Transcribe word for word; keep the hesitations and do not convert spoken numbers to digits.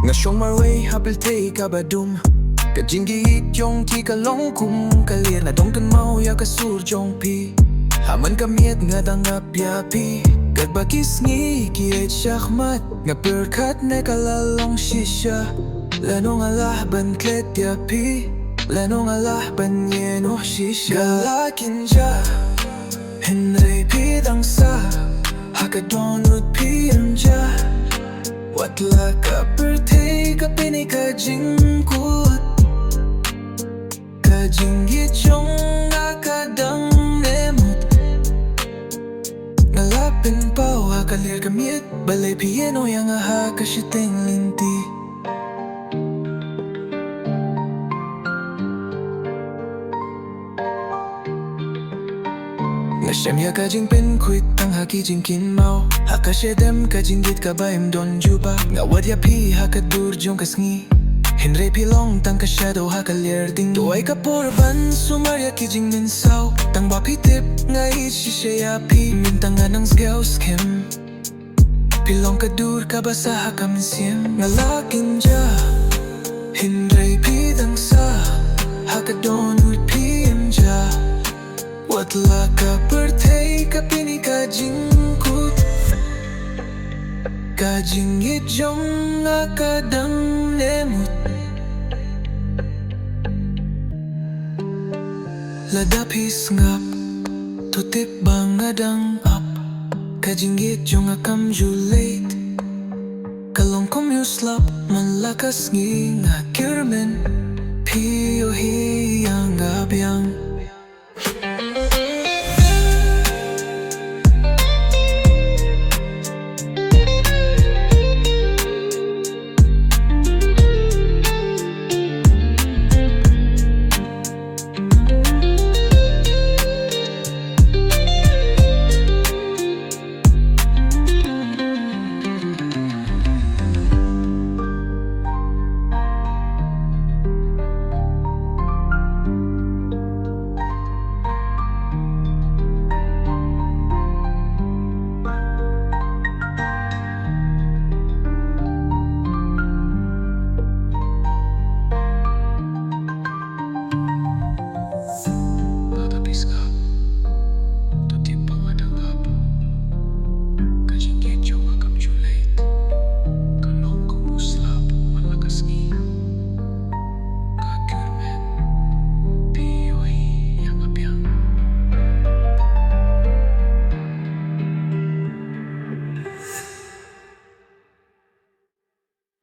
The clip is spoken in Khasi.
Nga shong marwei ha pyrthei kaba dum. Ka jingïeit jong phi ka long kum ka lier, nga dang kynmaw ïa ka sur jong phi. Ha man ka miet nga dang ap ïa phi. Katba ki sngi ki ïaid shakhmat, nga pyrkhat ne ka la long shisha. Lano nga lah ban klet ïa phi, lano nga lah ban ïehnoh shisha. Nga la kynjah, hynrei phi dang sah. Ha ka dohnud phi ym jah. Wat la ka pyrthei ka pyni ka jingkut. Ka jingïeit jong nga ka dang ne mut. Nga la pynpaw ha ka lier ka miet, balei phi ïehnoh ïa nga ha ka shiteng lynti. Nga shem ïa ka jingpynkhuid tang ha ki jingkynmaw. Ha ka shadem ka jingïeit kaba ym don jubab. Nga wad ïa phi ha ka dur jong ka sngi. Hynrei phi long tang ka shadow ha ka lier ding. To ai ka por ban sumar ïa ki jingmynsaw. Tang ba phi tip nga ïeit shisha ïa phi. Mynta nga nang sngewskhem. Phi long ka dur kaba sah ha ka mynsiem. Nga la kynjah, hynrei phi dang sah. Ha ka dohnud phi ym jah. Wat la ka pyrthei ka pyni ka jingkut. Ka jingïeit jong nga ka dang ne mut. Lada phi sngap, to tip ba nga dang ap. Ka jingïeit jong nga kam ju leit. Ka long kum ïa u slap man la ka sngi nga kyrmen. Phi ïohi ïa nga biang.